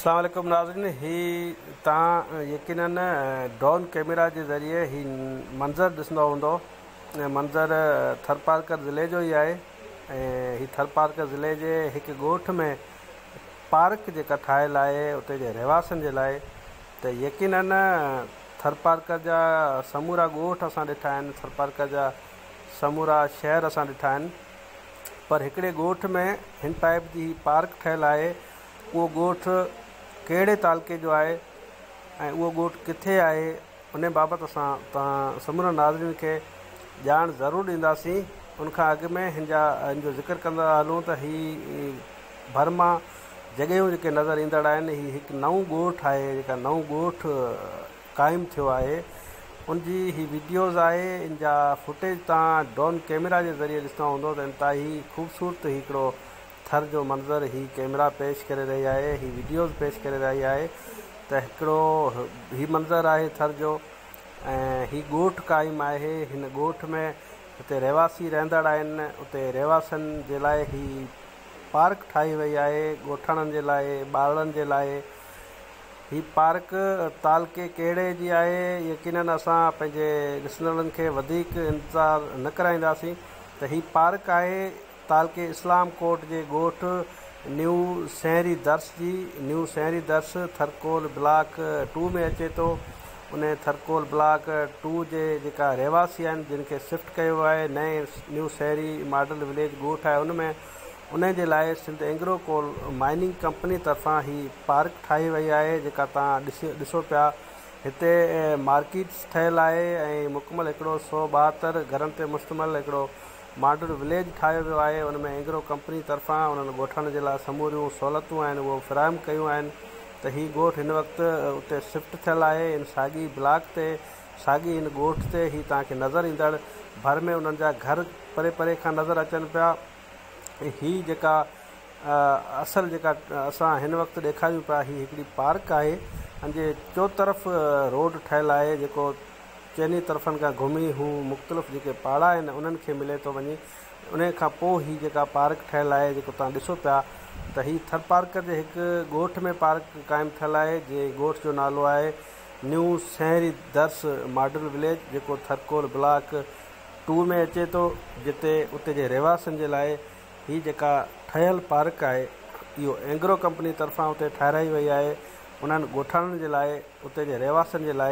اسلام عليڪم ناظرين هي توهان يقينن ڊرون ڪيميرا جي ذريعي هي منظر ڏسندا هوندو ۽ منظر ٿرپارڪر ضلعي جو ئي آهي ۽ هي ٿرپارڪر ضلعي جي هڪ ڳوٺ ۾ پارڪ جيڪا ٺاهيل آهي اتي جي رهواسين جي لاء ته يقينن ٿرپارڪر جا سمورا ڳوٺ اسان ڏٺا آهن ٿرپارڪر جا سمورا شهر اسان ڏٺا آهن پر هڪڙي ڳوٺ ۾ هن ٽائپ جي هي پارڪ ٺهيل آهي اهو ڳوٺ ڪهڙي تعلقي جو آهي ۽ اهو ڳوٺ ڪٿي آهي ان بابت اسان توهان سمورن ناظرين کي ڄاڻ ضرور ڏينداسين. ان کان اڳ ۾ هن جا هن جو ذڪر ڪندا هلون ته هي ڀر مان جڳهيون جيڪي نظر ايندڙ آهن هي هڪ نئون ڳوٺ آهي جيڪا نئون ڳوٺ قائم ٿيو آهي ان جي هي وڊيوز آهي ان جا فوٽيج توهان ڊرون ڪيميرا جي ذريعي ڏسندا هوندو ته انتهائي خوبصورت هي هڪڙو ٿر جو منظر هي ڪيمرا پيش ڪري رهي آهي هي وڊيوز پيش ڪري رهي آهي ته هڪڙو هي منظر آهي ٿر جو ۽ هي ڳوٺ قائم آهي هن ڳوٺ ۾ هتي رهواسي رهندڙ آهن اتي رهواسين جي لاء هي پارڪ ٺاهي وئي آهي ڳوٺاڻن جي لاء ٻارڙن جي لاء هي پارڪ تعلقي ڪهڙي جي آهي يقينن اسان پنهنجي ڏسندڙن کي وڌيڪ انتظار نه ڪرائينداسين ته هي پارڪ آهي تعلقي اسلام ڪوٽ جي ڳوٺ نيو سهري درس جي نيو سهري درس ٿرڪول بلاڪ ٽو ۾ اچي ٿو. انهي ٿرڪول بلاڪ ٽو جي جيڪا رهواسي آهن جن کي شفٽ ڪيو ويو آهي نئين نيو سهري ماڊل وليج ڳوٺ آهي ان ۾ انهي جي لاء Sindh Engro coal mining company طرفان هي پارڪ ٺاهي وئي آهي جيڪا توهان ڏسو پيا هتي مارڪيٽس ٺهيل آهي ۽ مڪمل هڪڙو 172 گهرن تي مشتمل هڪڙو ماڊل وليج ٺاهيو ويو آهي ان ۾ اينگرو ڪمپني طرفان انهن ڳوٺاڻن جي لاء سموريون سهولتون آهن اهو فراهم ڪيون آهن ته هي ڳوٺ هن وقت اتي شفٽ ٿيل آهي ان ساڳي بلاڪ تي ساڳي هن ڳوٺ تي هي توهان کي نظر ايندڙ ڀر ۾ انهن جا گهر پري پري کان نظر اچن پيا ۽ هي جيڪا اصل جيڪا اسان هن وقت ڏيکاريون پيا هي هڪڙي پارڪ آهي ان جي چوطرف روڊ ٺهيل آهي جيڪو چئني طرفن کان گهمي هو مختلف جيڪي پاڙا آهن انهن کي ملي ٿو وڃي انهي کان پوء هي جيڪا پارڪ ٺهيل آهي جيڪو توهان ڏسو پيا ته هي ٿرپارڪر جي هڪ ڳوٺ ۾ پارڪ قائم ٿيل آهي جنهن ڳوٺ جو نالو آهي نيو سهري درس ماڊل وليج جيڪو ٿرڪول بلاڪ ٽو ۾ اچي ٿو جتي اتي جي رهواسين جي لاء هي جيڪا ٺهيل پارڪ آهي اهو اينگرو ڪمپني طرفان اتي ٺهرائي وئي آهي انهن ڳوٺاڻن جي لاء اتي جي رهواسين جي لاء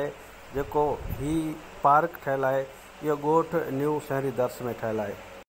جيڪو هي پارڪ ٺهيل آهي اهو ڳوٺ نيو سهري درس ۾ ٺهيل آهي.